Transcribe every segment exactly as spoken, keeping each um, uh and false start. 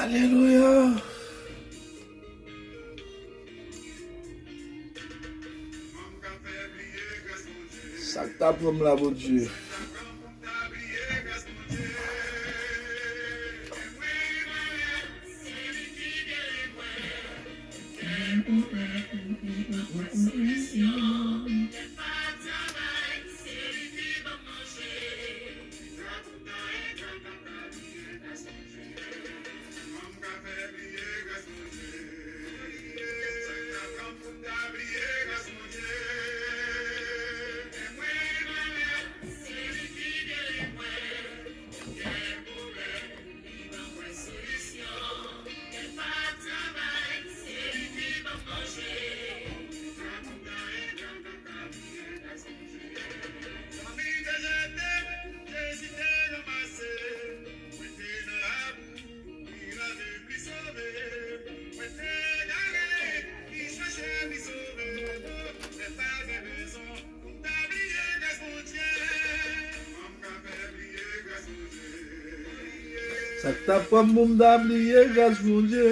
Alelouya. Sa k ta pran m la, Bondye? Sa k ta pran m pou m ta bliye gras Bondye?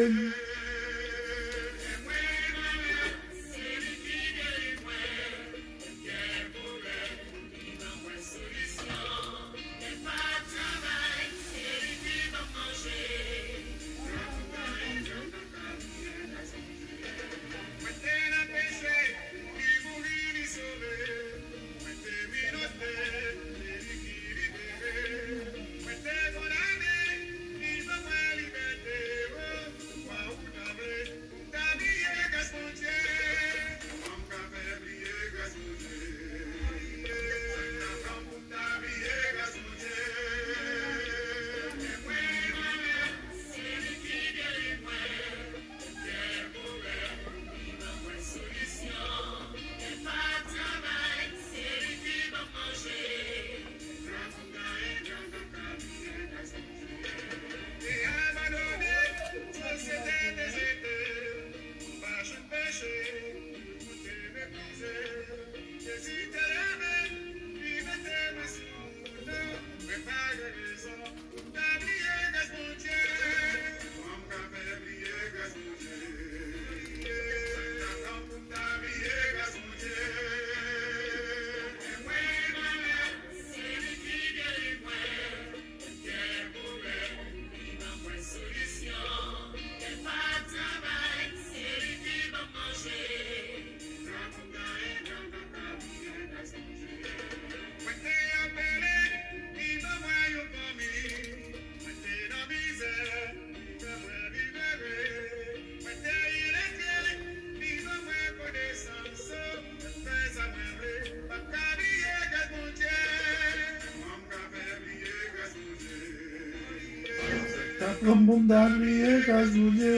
Sa k ta pran m pou m ta bliye gras Bondye?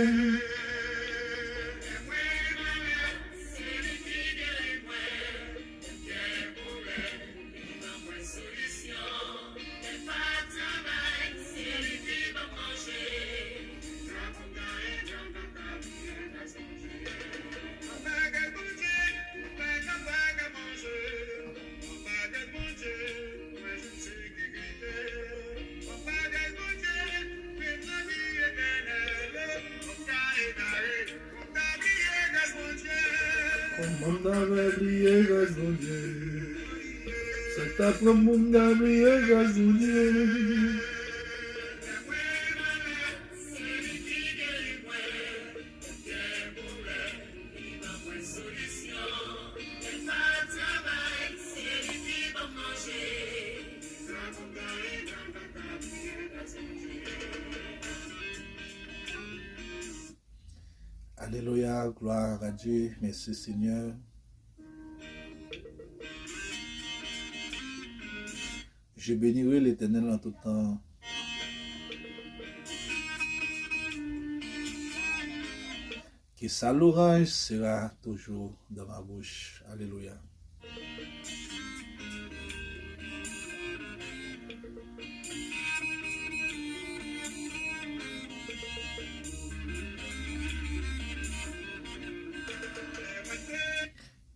Kòman m ta fè bliye gras Bondye? Sa k ta pran m pou m ta bliye gras Bondye? Alelouya, glwa a Dye, mèsi Senyè. Je bénirai l'Éternel en tout temps. Que sa louange sera toujours dans ma bouche. Alelouya.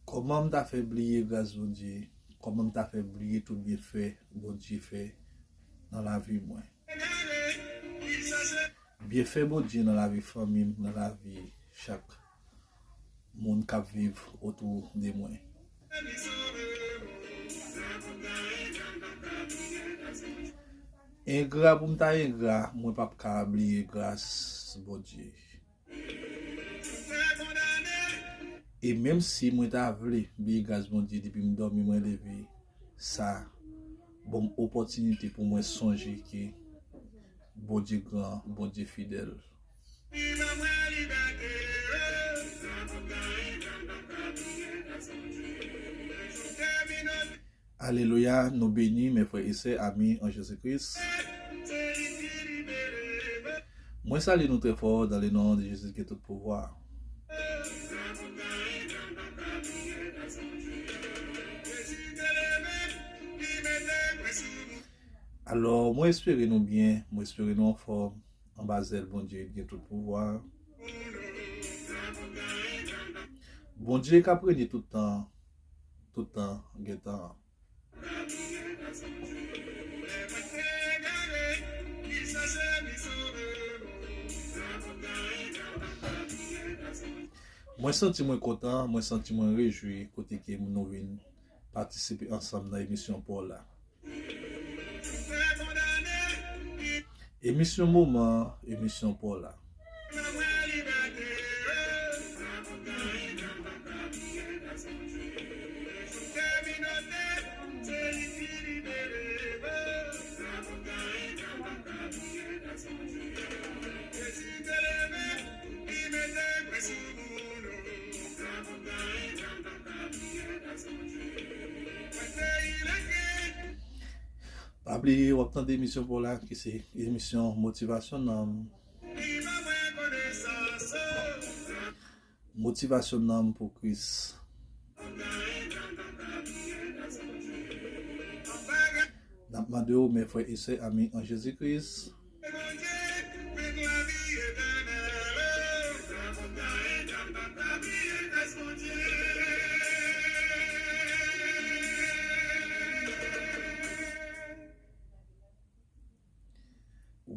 Kòman m ta fè bliye gras Bondye? Kòman m ta fè bliye tout byenfè Bondye fè nan lavi mwen? Byenfè Bondye nan lavi fanmi m, nan lavi chak moun k ap viv otou de mwen. Engra pou m ta engra, mwen p ap ka bliye gras Bondye. E menm si mwen ta vle bliye gras Bondye depi m dòmi mwen leve, sa ban m opòtinite pou mwen sonje ke Bondye gran, Bondye fidèl. Alelouya, nou beni, mes frères et sœurs, amis en Jésus-Christ. Mwen salye nou trè fò dans le nom de Jésus ki gen tout pouvwa. Alò, mwen espere nou byen, mwen espere nou anfòm, anba zèl Bondye ki gen tout pouvwa. Bondye k ap renye tout tan, tout tan gen tan. Mwen santi mwen kontan, mwen santi mwen rejwi kote ke nou vin patisipe ansanm nan emisyon pa w la. Emisyon moman, emisyon pa w la. Pa bliye, w ap tande emisyon pa w la, ki se emisyon Motivasyon Nanm. Motivasyon Nanm pou Kris. N ap mande w, mes frères et sœurs, amis en Jésus-Christ,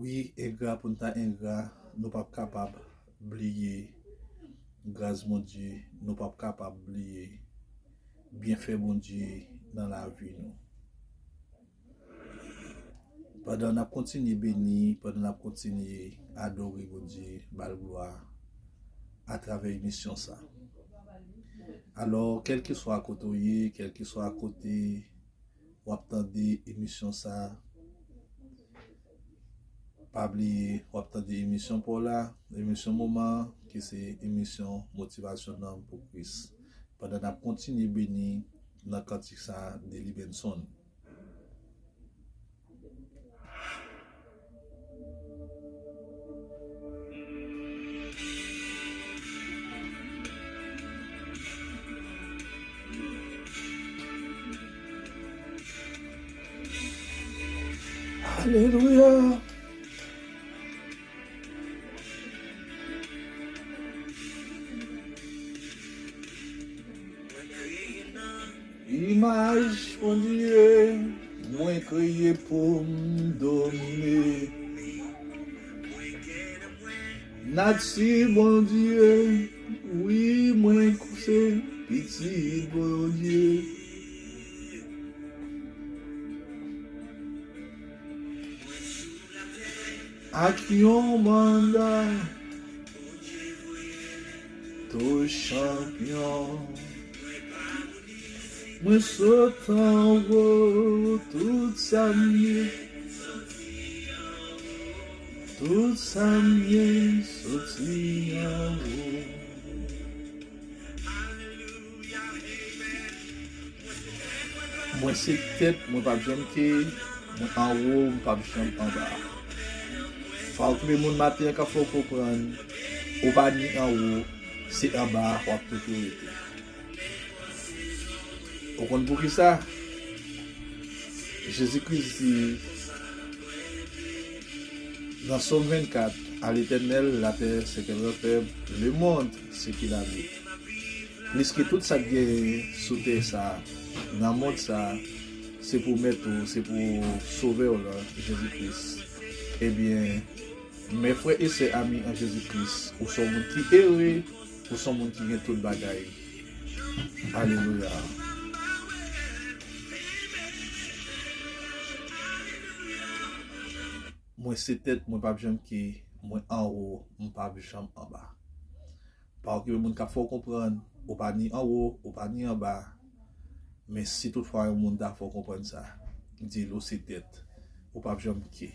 wi, engra pou n ta engra, nou p ap kapab bliye gras Bondye, nou p ap kapab bliye byenfè Bondye nan lavi nou. Pandan n ap kontinye beni, pandan n ap kontinye adore Bondye, ba l glwa atravè emisyon sa. Alò, kèlkeswa kote w ye, kèlkeswa kote w ap tande emisyon sa, pa bliye, w ap tande emisyon pa w la, emisyon moman, ki se emisyon Motivasyon Nanm pou Kris. Pandan n ap kontinye beni nan kantik sa, Delibenson. Alelouya. Imaj Bondye, mwen kreye pou m domine. Nati Bondye, wi, mwen se pitit Bondye. Ak yon manda, to chanpyon. Mwen sot anwo, tout sa m ye, tout sa m ye soti anwo. Mwen se tèt, mwen p ap janm ke, mwen anwo, mwen p ap janm anba. Fwa w kenbe moun maten an k ap fè w konprann, ou pa ni anwo, se anba w ap toujou rete. Ou konn poukisa? Jezi Kris di nan Sòm vennkat, À l'Éternel, la terre, ce qu'elle renferme, le monde, ce qu'il habite. Pliske tout sa k genyen sou tè sa, nan mond sa, se pou mèt ou, se pou sovè w lan, Jezi Kris. Ebyen, Mes frères et sœurs amis en Jésus-Christ, ou se yon moun ki ere, ou se yon moun ki gen tout bagay. Alelouya. Mwen se tèt, mwen p ap janm ke, mwen anwo, m p ap janm anba. Pa okipe moun k ap fè w konprann, ou pa ni anwo, ou pa ni anba. Men si toutfwa yon moun ta fè w konprann sa, di l ou se tèt, ou p ap janm ke.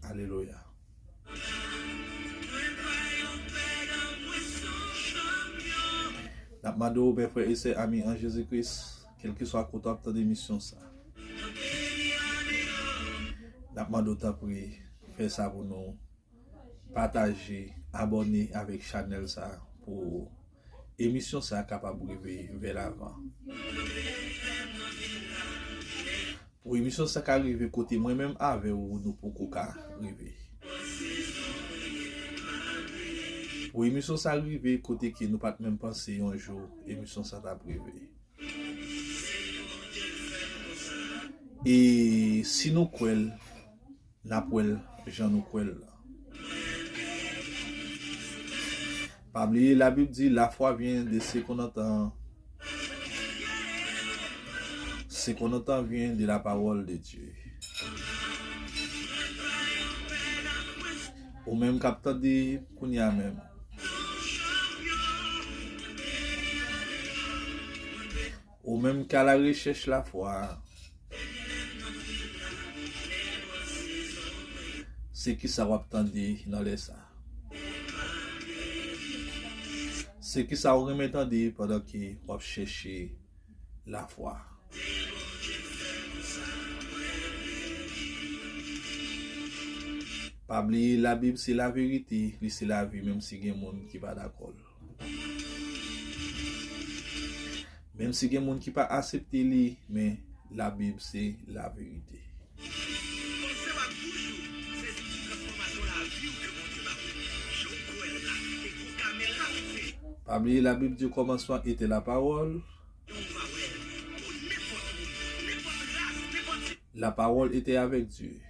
Alelouya. N ap mande w, mes frères et sœurs amis en Jésus-Christ, kèlkeswa kote w ap tande emisyon sa, n ap mande w tanpri, fè sa pou nou. Pataje, abòne avèk chanèl sa pou emisyon sa kapab rive vè lavan. Pou emisyon sa ka rive kote mwen menm avè w nou poko ka rive. Pou emisyon sa rive kote ke nou pa t menm panse yon jou emisyon sa t ap rive. E si nou kwè l, n ap wè l jan nou kwè l la. Pa bliye, Labib di, la foi vient de ce qu'on entend. Ce qu'on entend vient de la parole de Dieu. Ou menm k ap tande kounye a menm. Ou menm k a la rechèch lafwa a. Se kisa w ap tande nan lè sa a? Se kisa w renmen tande pandan ke w ap chèche lafwa? Pa bliye, Labib se laverite, li se lavi, menm si gen moun ki pa dakò l. Menm si gen moun ki pa aksepte li, men Labib se laverite. Pa bliye, Labib di, au commencement était la parole. La parole était avec Dieu.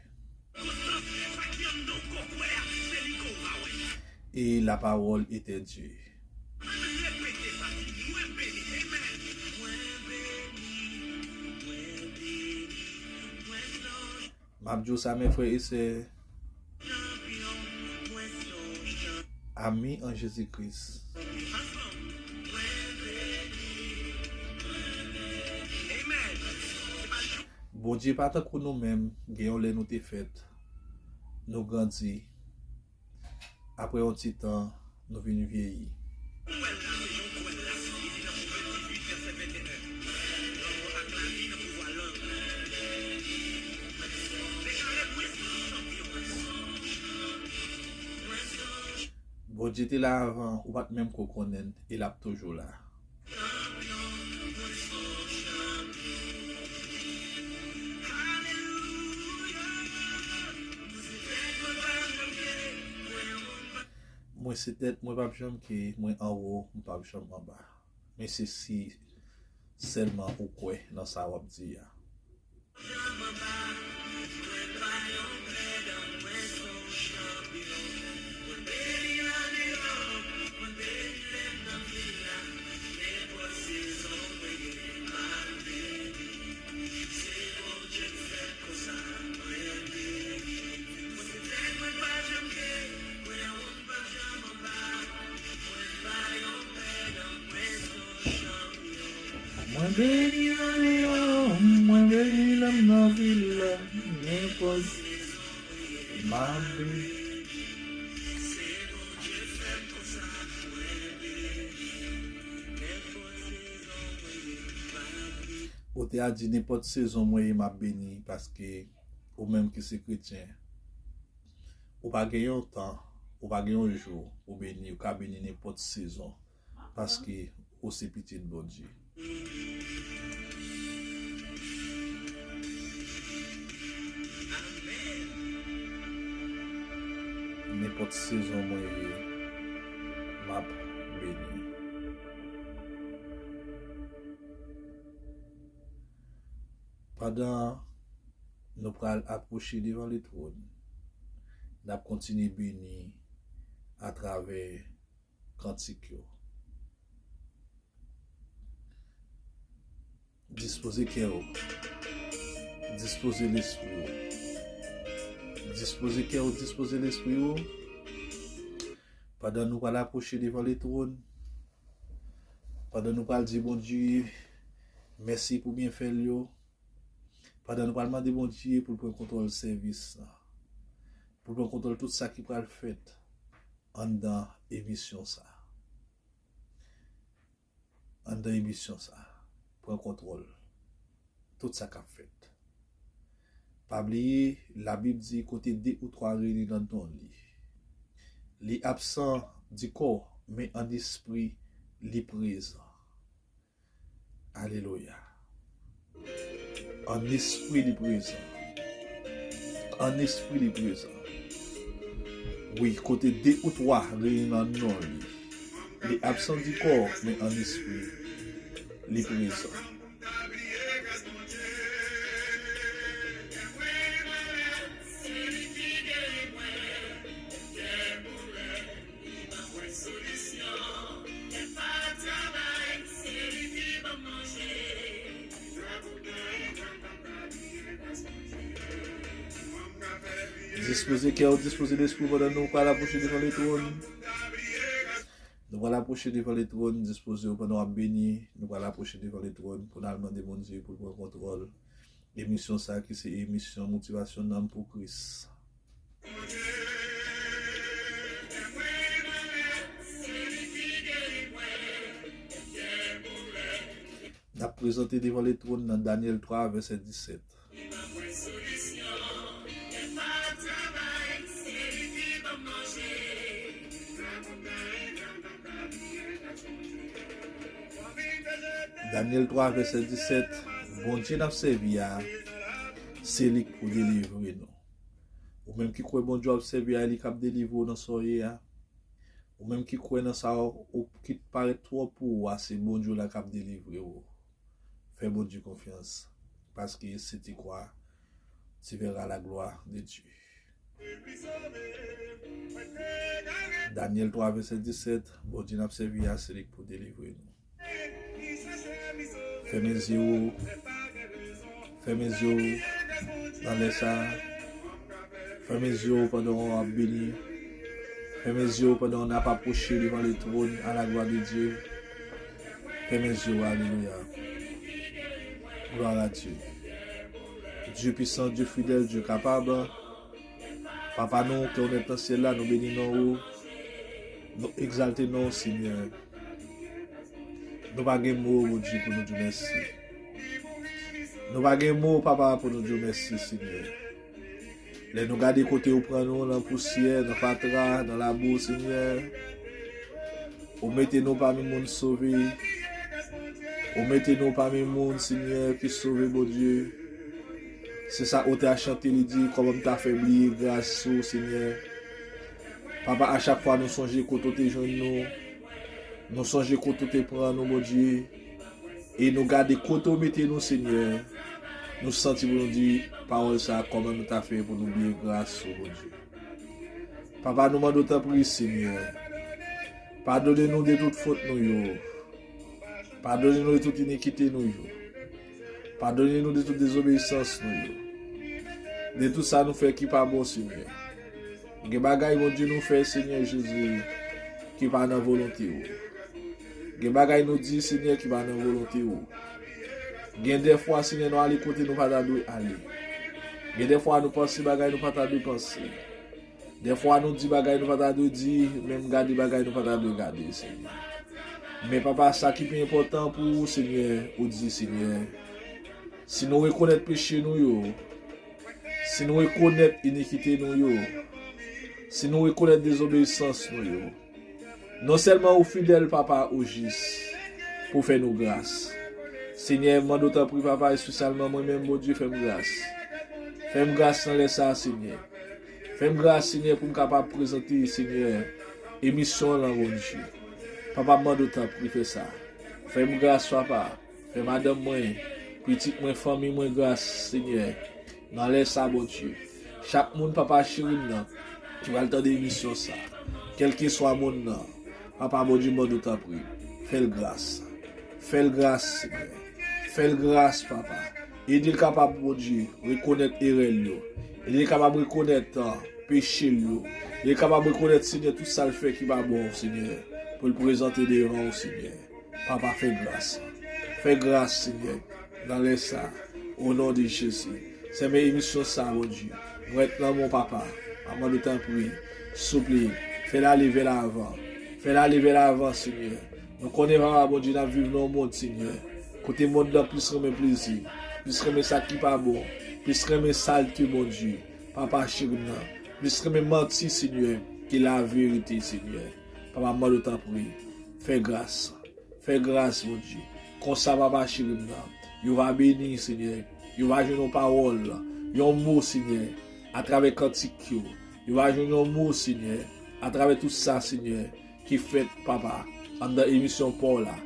Et la parole était Dieu. M ap di w sa, mes frères et sœurs, amis en Jésus-Christ. Bondye pa tankou nou menm, gen yon lè nou te fèt, nou grandi, apre yon ti tan, nou vin vyeyi. Bondye te la avan, ou pa t menm ko konnen l, e l ap toujou la. Mwen se tèt, mwen p ap janm ke, mwen anwo, m p ap janm anba. Men se si sèlman ou kwè nan sa w ap di a. Mwen beni nan deyò, mwen beni lè m nan vil la, nenpòt m ap beni. Ou te a di nenpòt sezon mwen ye m ap beni, paske ou menm ki se kretyen, ou pa gen yon tan, ou pa gen yon jou ou beni, ou ka beni nenpòt sezon, paske ou se pitit Bondye. Nenpòt sezon mwen ye, m ap beni. Pandan nou pral apwoche devan letwòn, n ap kontinye beni atravè kantik yo. Dispoze kè w. Dispoze lespri w. Dispoze kè w, dispoze lespri w. Pandan nou pral apwoche devan letwòn, pandan nou pral di Bondye mèsi pou byenfè l yo, pandan nou pral mande Bondye pou l pran kontwòl sèvis la, pou l pran kontwòl tout sa ki pral fèt anndan emisyon sa. Anndan emisyon sa, pran kontwòl tout sa k ap fèt. Pa bliye, Labib di kote de ou twa reyini nan non li, li absan di kò, men an espri li prezan. Alelouya. An espri li prezan. An espri li prezan. Wi, kote de ou twa reyini nan non li, li absan di kò, men an espri li prezan. Dispoze kè w, dispoze lespri w pandan nou pral apwoche devan letwòn. Nou pral apwoche devan letwòn, dispoze w pandan w ap beni. Nou pral apwoche devan letwòn pou n al mande Bondye pou l pran kontwòl emisyon sa ki se emisyon motivasyon nanm pou Kris. N ap prezante devan letwòn nan Danyèl twa, vèsè disèt. Danyèl twa, vèsè disèt, Bondye n ap sèvi a, se li k pou delivre nou. Ou menm ki kwè Bondye w ap sèvi a, e li k ap delivre w nan sa w ye a. Ou menm ki kwè nan sa w, ou ki parèt twò pou ou a, se Bondye w la k ap delivre w. Fè Bondye konfyans, paske si tu crois, tu verras la gloire de Dieu. Danyèl twa, vèsè disèt, Bondye n ap sèvi a, se li k pou delivre nou. Fèmen zye w. Fèmen zye w nan lè sa a. Fèmen zye w pandan w ap beni. Fèmen zye w pandan n ap apwoche devan le trône à la gloire de Dieu. Fèmen zye w, alelouya. Gloire à Dieu. Dieu puissant, Dieu fidèle, Dieu capable. Papa nou, ke w nèt nan syèl la, nou beni non ou. Nou egzalte non w, Senyè. Nou pa gen mo, Bondye, pou nou di w mèsi. Nou pa gen mo, Papa, pou nou di w mèsi, Senyè. Lè nou gade kote ou pran nou nan pousyè, nan fatra, nan labou, Senyè, ou mete nou pami moun sove. Ou mete nou pami moun, Senyè, ki sove, Bondye. Se sa otè a chante, li di, kòman m ta fè bliye gras ou, Senyè. Papa, a chak fwa nou sonje kote w te jwenn nou, nou sonje kote w te pran nou, Bondye, e nou gade kote w mete nou, Senyè, nou santi pou nou di pawòl sa a, kòman nou ta fè pou nou bliye gras ou, Bondye. Papa, nou mande w tanpri, Senyè, padone nou de tout fot nou yo. Padone nou de tout inikite nou yo. Padone nou de tout dezobeyisans nou yo. De tout sa nou fè ki pa bon, Senyè. Gen bagay, Bondye, nou fè, Senyè Jezi, ki pa nan volonte w. Gen bagay nou di, Senyè, ki pa nan volonte w. Gen dèfwa, Senyè, nou ale kote nou pa ta dwe ale. Gen dèfwa, nou panse bagay nou pa ta dwe panse. Dèfwa nou di bagay nou pa ta dwe di, menm gade bagay nou pa ta dwe gade, Senyè. Men, Papa, sa ki pi enpòtan pou ou, Senyè, ou di, Senyè, si nou rekonèt peche nou yo, si nou rekonèt inikite nou yo, si nou rekonèt dezobeyisans nou yo, non sèlman ou fidèl, Papa, ou jis, pou fè nou gras. Senyè, m mande w tanpri, Papa, espesyalman mwen menm, Bondye, fè m gras. Fè m gras nan lè sa a, Senyè. Fè m gras, Senyè, pou m kapab prezante, Senyè, emisyon an lan, Bondye. Papa, m mande w tanpri fè sa. Fè m gras, Papa. Fè madanm mwen, pitit mwen, fanmi mwen gras, Senyè. Nan lè sa, Bondye. Chak moun, Papa cheri m nan, ki pral tande emisyon sa, kèlkeswa moun nan, Papa Bondye, mande w tanpri, fè l gras. Fè l gras, Senyè. Fè l gras, Papa. Ede l kapab, Bondye, rekonèt erè l yo. Ede l kapab rekonèt, ah, peche l yo. Ede l kapab rekonèt, Senyè, tout sa l fè ki pa bon, Senyè, pou l prezante devan w, Senyè. Papa, fè gras. Fè gras, Senyè, nan lè sa. O non de Jezi. Sèmen emisyon sa, Bondye. Mwen nan men w, Papa. M ap mande w tanpri, souple, fè l ale vè lavan. Fè l ale vè lavan, Senyè. Nou konnen, Papa Bondye, n ap viv nan yon mond, Senyè, kote mond lan plis renmen plezi, plis renmen sa ki pa bon, plis renmen salte, Bondye. Papa cheri m nan, plis renmen manti, Senyè, ke laverite, Senyè. Papa, m mande w tanpri, fè gras. Fè gras, Bondye. Konsa, Papa cheri m nan, yo va beni, Senyè. Yo va jwenn yon pawòl, yon mo, Senyè, atravè kantik yo. Yo va jwenn yon mo, Senyè, atravè tout sa, Senyè, ki fèt, Papa, anndan emisyon pa w la.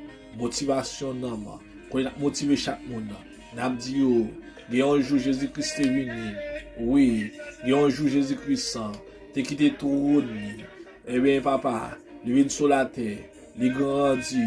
Motivasyon nanm, kote n ap motive chak moun. N ap di yo, gen yon jou Jezi Kris te vini. Wi, gen yon jou Jezi Kris te kite twòn li. Ebyen, Papa, li vin sou latè, li grandi,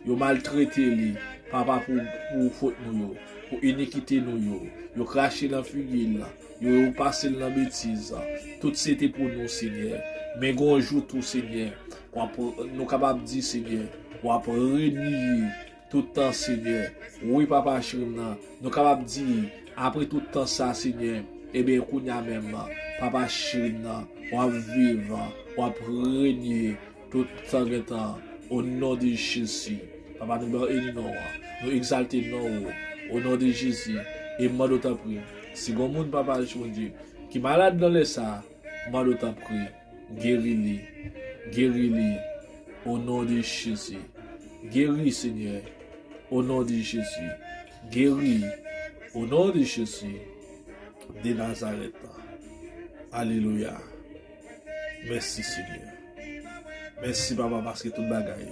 yo maltrete li, Papa, pou, pou fot nou yo, pou inikite nou yo, yo krache nan figi l, yo, yo pase l nan betiz. Tout se te pou nou, Senyè. Men gon jou tou, Senyè, w ap, nou kapab di, Senyè, w ap renye tout tan, Senyè. Wi, Papa cheri m nan, nou kapab di, apre tout tan sa, Senyè, ebyen, kounye a menm, Papa cheri m nan, w ap viv, w ap renye tout tan gen tan, o non de Jezi. Papa, nou beni non w, nou egzalte non w, o non de Jezi. E m mande w tanpri, si gon moun, Papa Bondye, ki malad nan lè sa, m mande w tanpri, geri li. Geri li. O non de Jezi. Geri, Senyè. O non de Jezi. Geri. O non de Jezi de Nazarèt. Alelouya. Mèsi, Senyè. Mèsi, Papa, paske tout bagay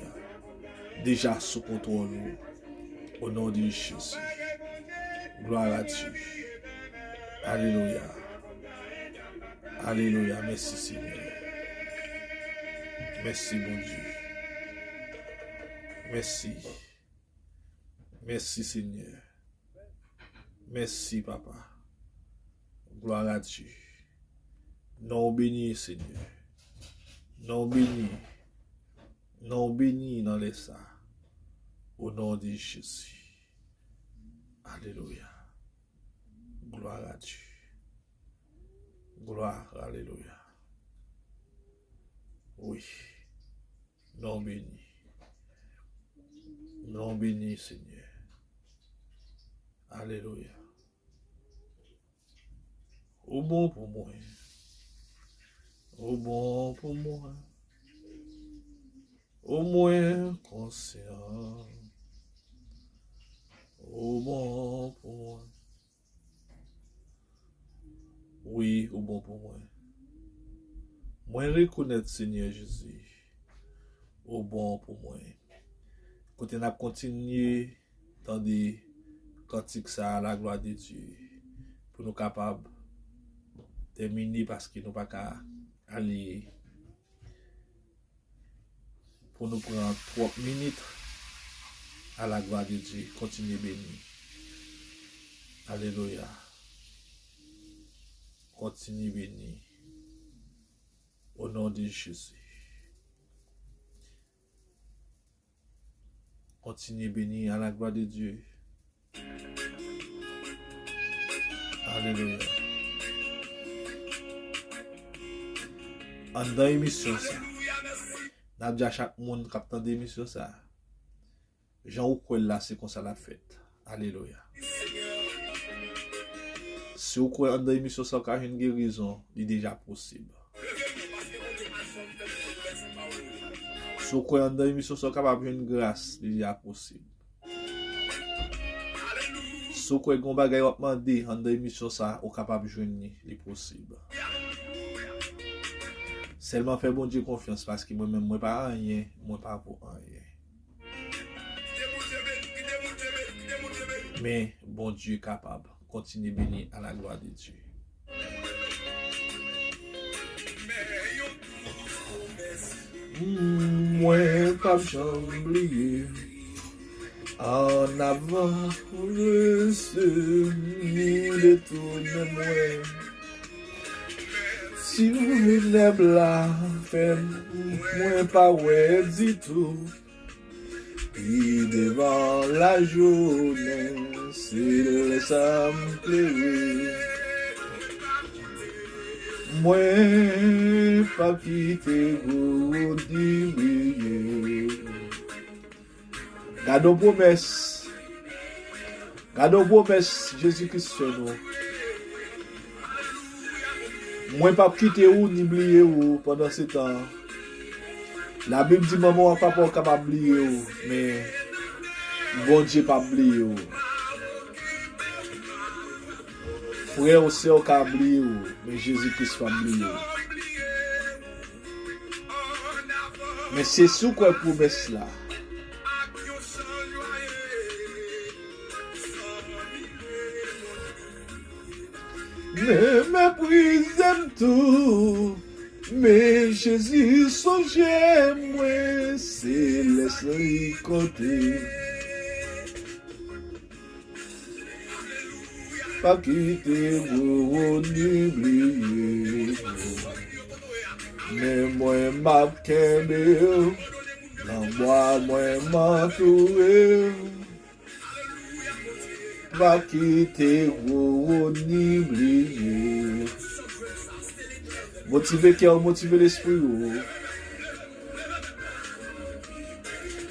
deja sou kontwòl ou. O non de Jezi. Glwa a Dye. Alelouya. Alelouya. Mèsi, Senyè. Mèsi, Bondye. Mèsi. Mèsi, Senyè. Mèsi, Papa. Glwa a Dye. Non w beni, Senyè. Non w beni. Non w beni nan lè sa. O non de Jezi. Alelouya. Glwa a Dye. Glwa, alelouya. Wi. Non w beni. Non w beni, Senyè. Alelouya. Ou bon pou mwen. Ou bon pou mwen. Ou mwen konsyan. Ou bon pou mwen. Wi, ou bon pou mwen. Mwen rekonèt, Senyè Jezi, ou bon pou mwen. Kote n ap kontinye tande kantik sa a, la gloire de Dieu, pou nou kapab tèmine, paske nou pa ka ale pou nou pran twòp minit. A la gloire de Dieu. Kontinye beni. Alelouya. Kontinye beni. O non de Jezi. Kontinye beni. A la gloire de Dieu. Alelouya. Anndan emisyon sa, n ap di a chak moun k ap tande emisyon sa, jan ou kwè l la, se konsa l ap fèt. Alelouya. Si w kwè anndan emisyon sa, w ka jwenn gerizon, li deja posib. Si w kwè anndan emisyon sa, w kapab jwenn gras, li deja posib. Si w kwè gen yon bagay w ap mande anndan emisyon sa, ou kapab jwenn li, li posib. Sèlman fè Bondye konfyans, paske mwen menm, mwen pa anyen, mwen pa vo anyen. Men Bondye kapab. Kontinye beni, a la gloire de Dieu. Mwen p ap janm bliye. Ann avan, Jezi, ni detounen mwen. Ti nèb la fè mwen pa wè ditou. Pi devan lajounen, se lè sa m klere. Mwen p ap kite gwo ni bliye. Gade yon pwomès. Gade yon pwomès Jezi Kris fè nou. Mwen p ap kite ou ni bliye ou. Pandansetan, Labib di manman w ak papa w kapab bliye w, men Bondye p ap bliye w. Frè w, sè w ka bliye w, men Jezi Kris p ap bliye w. Men se si w kwè pwomès la. Men meprize m tou, men Jezi sonje mwen, se lè li konte. Pa kite gwo ni bliye. Men mwen m ap kenbe w, nan bwa mwen m antoure w. Pa kite gwo ni bliye. Motive kè w, motive lespri w.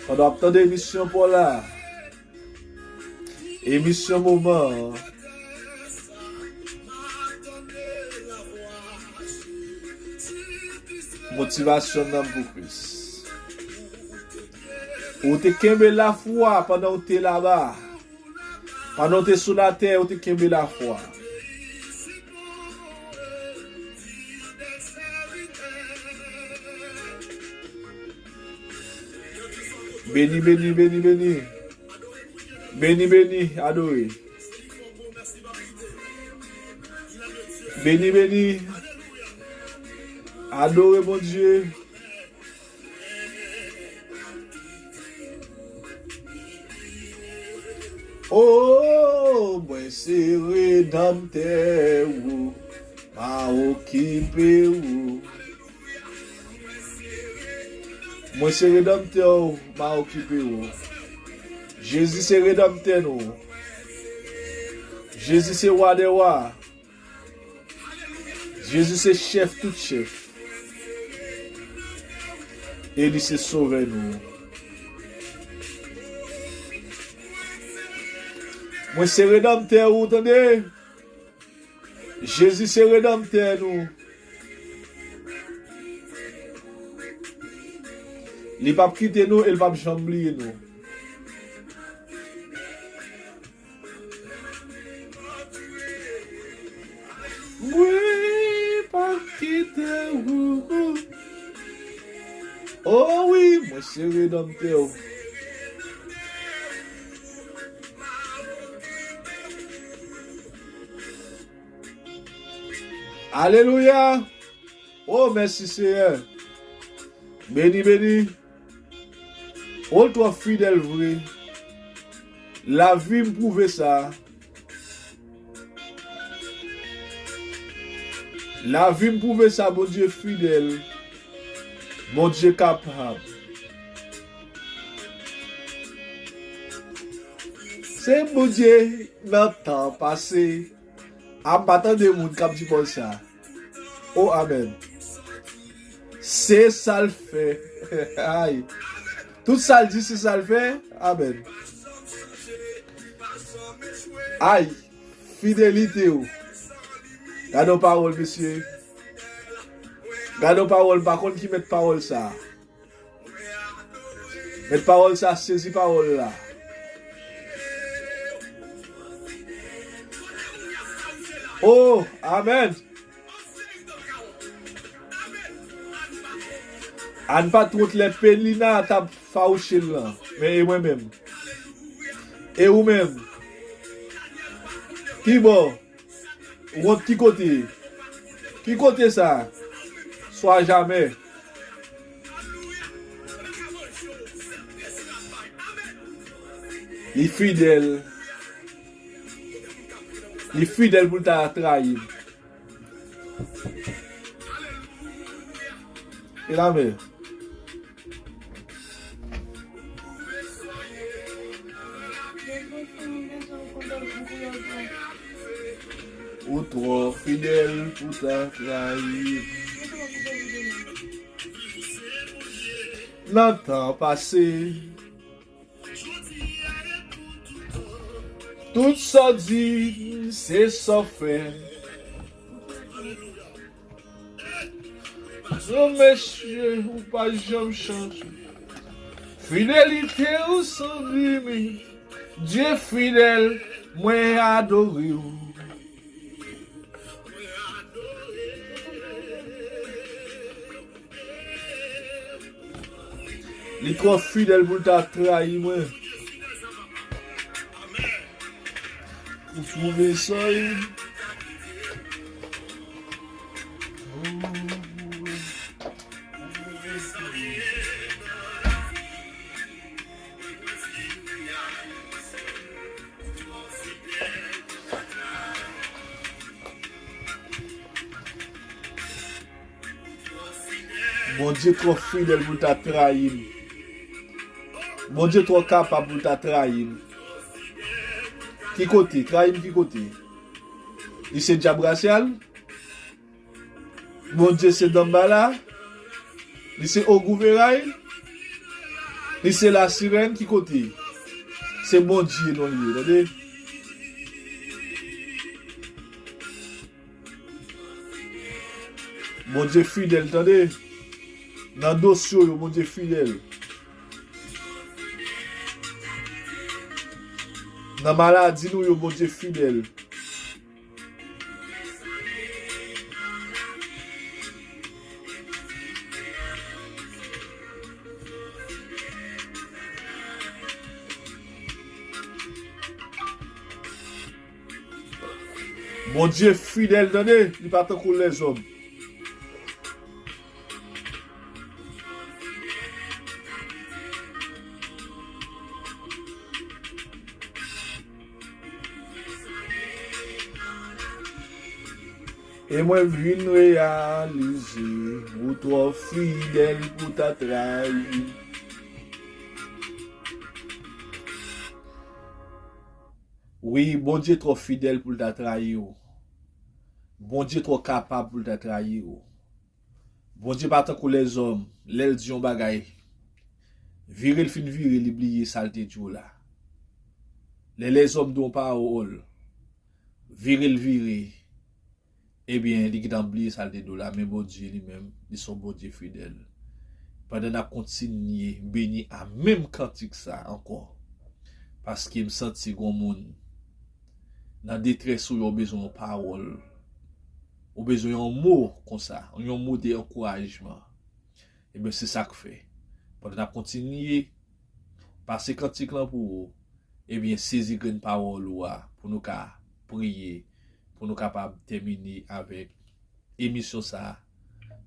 Pandan w ap tande emisyon pa w la, emisyon moman an, motivasyon nanm pou Kris. Ou te kenbe lafwa pandan w te laba. Pandan w te sou latè, ou te kenbe lafwa. Beni, beni, beni, beni. Beni, beni, adore. Beni, beni. Adore Bondye. O, mwen se redanmtè ou, m a okipe ou. Mwen se redanmtè ou, m a okipe ou. Jezi se redanmtè nou. Jezi se wa dè wa. Jezi se chèf tout chèf. E li se sovè nou. Mwen se redanmtè ou, tande. Jezi se redanmtè nou. Li p ap kite nou e li p ap janm bliye nou. Mwen p ap kite ou. O wi, mwen se redanmtè ou. Alelouya! O, mèsi, Seyè. Beni, beni. O, l twò fidèl vre. Lavi m pwouve sa. Lavi m pwouve sa, Bondye fidèl. Bondye kapab. Se Bondye nan tan pase. A, m pa tande moun k ap di pawòl sa. O, amèn. Se sa l fè. Ay. Tout sa l di, se sa l fè. Amèn. Ay. Fidelite w. Gade yon pawòl, mesye. Gade yon pawòl, m pa konn ki mèt pawòl sa. Mèt pawòl sa, sezi pawòl la. O, amèn. Ann pa t wont lè Pelina t ap fawouche l lan. Men e mwen menm. E ou menm? Ki bò? Wont ki kote? Ki kote sa? Swa jamè. Li fidèl. Li fidèl pou l ta trayi m. E la men. Ou twò fidèl pou ta trayi m. Nan tan pase, tout sa w di, se sa w fè. Non, mesye, ou pa janm chanje. Fidelite ou san limit. Dye fidèl, mwen adore w. Li twò fidèl pou l ta trayi mwen. Ou twouve sa ye? Bondye twò fidèl pou l ta trayi m. Bondye twò kapab pou l ta trayi m. Ki kote? Trayi m ki kote? Li se dyab rasyal? Bondye se Danmbala? Li se Ogou Veray? Li se Lasirèn? Ki kote? Se Bondye non li ye, tande? Bondye fidèl, tande. Nan dosye w yo, Bondye fidèl. Nan maladi nou yo, Bondye fidèl. Bondye fidèl, tande, li pa tankou lèzòm. E mwen vin reyalize ou twò fidèl pou ta trayi. Wi, Bondye twò fidèl pou l ta trayi w. Bondye twò kapab pou l ta trayi w. Bondye pa tankou lèzòm, lè l di yon bagay, vire l fin vire, li bliye sa l te di w la. Lè lèzòm di yon pawòl, vire l vire, ebyen, li gentan bliye sa l te di w la, men Bondye li menm, li se yon Bondye fidèl. Pandan n ap kontinye beni a menm kantik sa ankò, paske m santi gon moun nan detrès ou yo bezwen yon pawòl, ou bezwen yon mo konsa, yon mo de ankourajman. Ebyen, se sa k fè. Pandan n ap kontinye pase kantik lan pou ou, ebyen, sezi grenn pawòl ou a pou nou ka priye, pou nou kapab tèmine avèk emisyon sa a.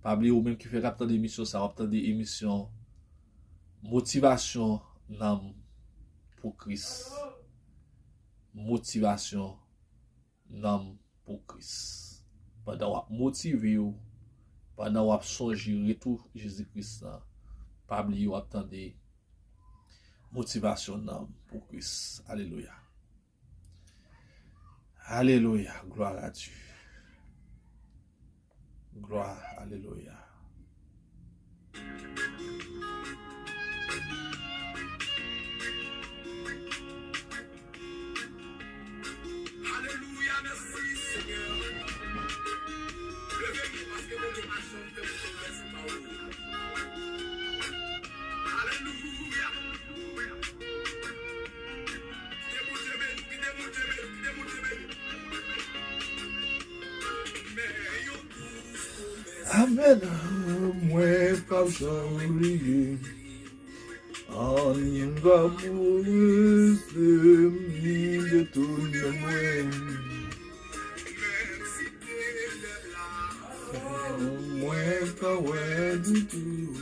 Pa bliye, ou menm ki fèk ap tande emisyon sa a, w ap tande emisyon Motivasyon nanm pou Kris. Motivasyon nanm pou Kris. Pandan w ap motive w, pandan w ap sonje retou Jezi Kris lan, pa bliye w ap tande Motivasyon nanm pou Kris. Alelouya. Alelouya. Gloire à Dieu. Gloire. Alelouya. Alelouya, mèsi, Senyè. Leve nou, paske Bondye pa janm fè nou fèblès, pawòl. Alelouya. Kite Bondye beni, kite Bondye beni, kite Bondye beni. Men yon Amèn. Mwen p ap janm bliye. Anyen m pa pou rete, m detounen mwen. Mwen pa wè ditou.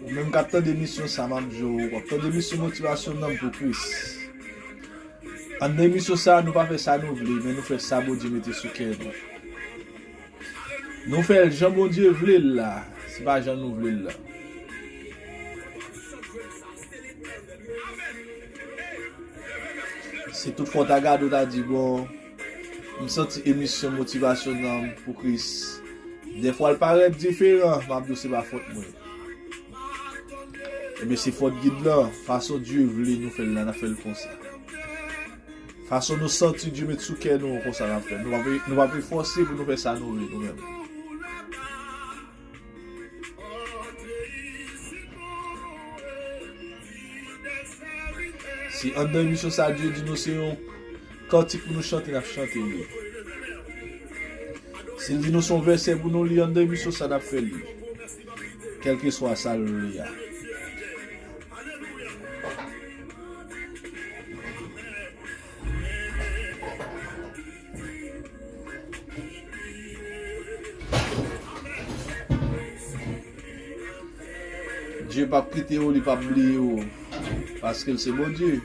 Ou menm k ap tande emisyon sa, m ap di w, w ap tande emisyon Motivasyon Nanm pou Kris. Anndan emisyon sa, nou pa fè sa nou vle, men nou fè sa Bondye mete sou kè nou. Nou fè l jan Bondye vle l la, se pa jan nou vle l la. Si tout fwa w ta gade, w ta di, bon, m santi emisyon Motivasyon Nanm pou Kris. Dèfwa l parèt diferan, m ap di w se pa fòt mwen. Ebyen, se fòt gid lan, fason Dye vle nou fè l la, n ap fè l konsa. Fason nou santi Dye met sou kè nou, konsa n ap fè. Nou pa pe, nou pa pe fòse pou nou fè sa nou vle, nou menm. Si anndan emisyon sa Dye di nou se yon kantik pou nou chante, n ap chante li. Si l di nou se yon vèsè pou nou li anndan emisyon sa, n ap fè li. Kèlkeswa sa l ye a. Dye p ap kite w, li p ap bliye w, paske l se Bondye.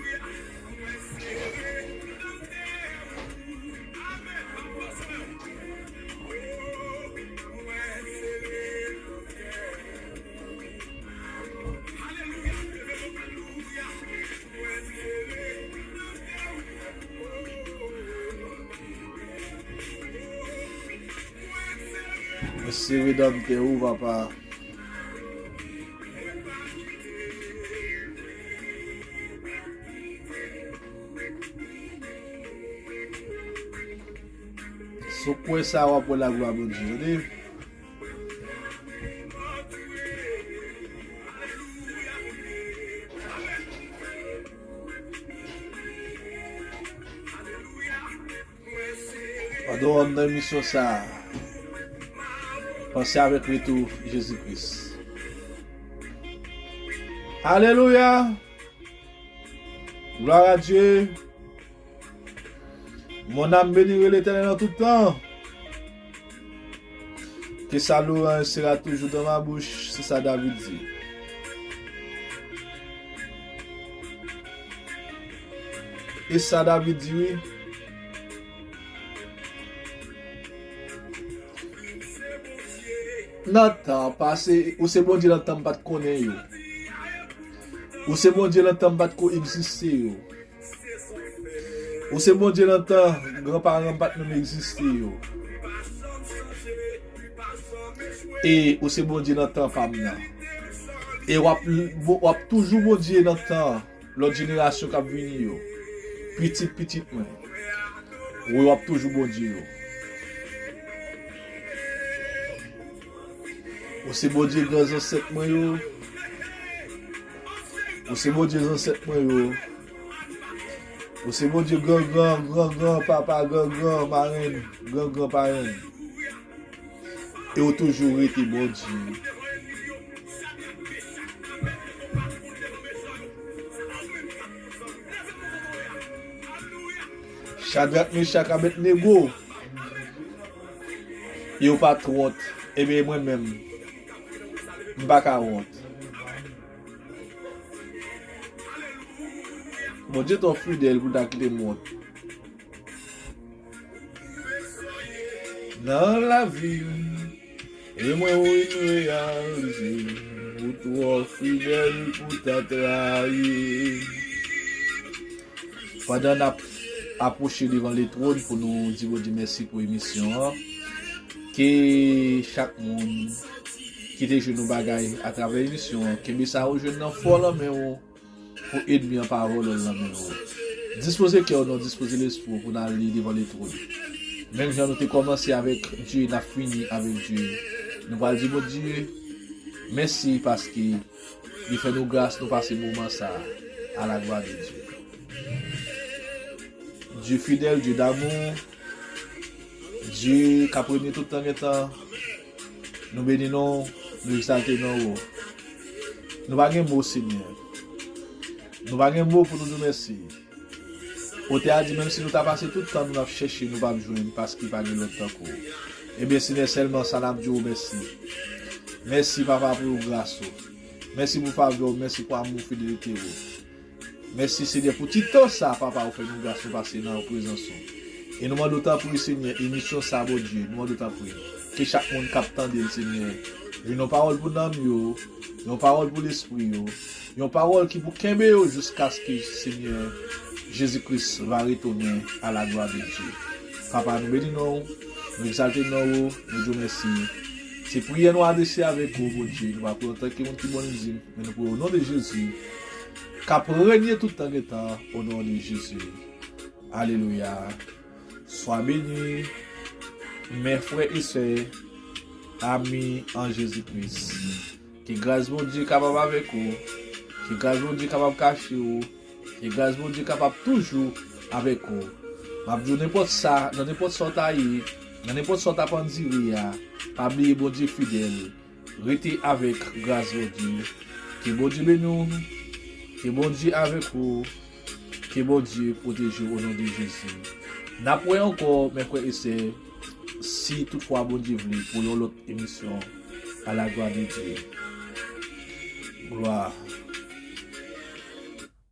Mwen se redanmtè ou, papa. Si w kwè sa, w ap wè laglwa Bondye, tande. Pandan w ap nan emisyon sa a, panse avèk retou Jezi Kris. Alelouya! Gloire à Dieu! Mon âme bénira l'Éternel en tout temps. Que sa louange sera toujours dans ma bouche, se sa David di. E sa David di, wi. Nan tan pase, ou se Bondye nan tan m pa t konnen yo. Ou se Bondye nan tan m pa t ko egziste yo. Ou se Bondye nan tan granparan m pa t menm egziste yo. E ou se Bondye nan tan pa m nan. E w ap, w ap toujou Bondye nan tan lòt jenerasyon k ap vini yo. Pitit pitit mwen. Wi, w ap toujou Bondye yo. Ou se Bondye gran zansèt mwen yo. Ou se Bondye zansèt mwen yo. Ou se Bondye gran gran, gran gran papa, gran gran marenn, gran gran parenn. E ou toujou rete Bondye. Chadrak, Mechak, Abèdnego, yo pa t wont. Ebyen, mwen menm, m pa ka wont. Bondye twò fidèl pou ta kite m wont. Nan lavi m, e mwen ou vin reyalize, ou twò fidèl pou ta trayi. Pandan n ap apwoche devan letwòn pou nou di Bondye mèsi pou emisyon an, ke chak moun ki te jwenn yon bagay atravè emisyon an, kenbe sa ou jwenn nan fò nan men w pou ènmi an pa vòlè l nan men w. Dispoze kè w, non, dispoze lespri w pou n al li devan letwòn. Menm jan nou te kòmanse avèk Dye, n ap fini avèk Dye. Nou pral di Bondye mèsi paske li fè nou gras, nou pase moman sa a. À la gloire de Dieu. Dye fidèl, Dye damou, Dye k ap renye tout tan gen tan, nou beni non w, nou egzalte non w. Nou pa gen mo, Senyè. Nou pa gen mo pou nou di w mèsi. Otè a di, menm si nou ta pase tout tan nou n ap chèche, nou p ap jwenn, paske pa gen lòt tankou w. Ebyen, Senyè, sèlman sa n ap di w mèsi. Mèsi, Papa, pou gras ou. Mèsi pou favè w, mèsi pou amou, fidelite w. Mèsi, Senyè, pou ti tan sa, Papa, ou fè nou gras nou pase nan prezans ou. E nou mande w tanpri, Senyè, emisyon sa, Bondye, nou mande w tanpri, ke chak moun k ap tande l, Senyè, jwenn yon pawòl pou nanm yo, yon pawòl pou lespri yo, yon pawòl ki pou kenbe yo jiskaske, Senyè, Jezi Kris va retounen à la gloire de Dieu. Papa, nou beni non w, nou egzalte non w, nou di w mèsi. Se priyè nou adrese avèk ou, Bondye. Nou pa priye antanke moun ki bon dim, men nou priye o non de Jezi, k ap renye tout tan gen tan, o non de Jezi. Alelouya. Swa beni, mes frères et sœurs, amis en Jésus-Christ. Ke gras Bondye kapab avèk ou. Ke gras Bondye kapab kache ou. Ke gras Bondye kapab toujou avèk ou. M ap di w nenpòt sa, nan nenpòt sa w ta ye, nan nenpòt sa w t ap andire a, pa bliye Bondye fidèl. Rete avèk gras Bondye. Ke Bondye beni w. Ke Bondye avèk ou. Ke Bondye pwoteje w o non de Jezi. N ap wè ankò, mes frères et sœurs, si toutfwa Bondye vle, pou yon lòt emisyon. À la gloire de Dieu. Glwa.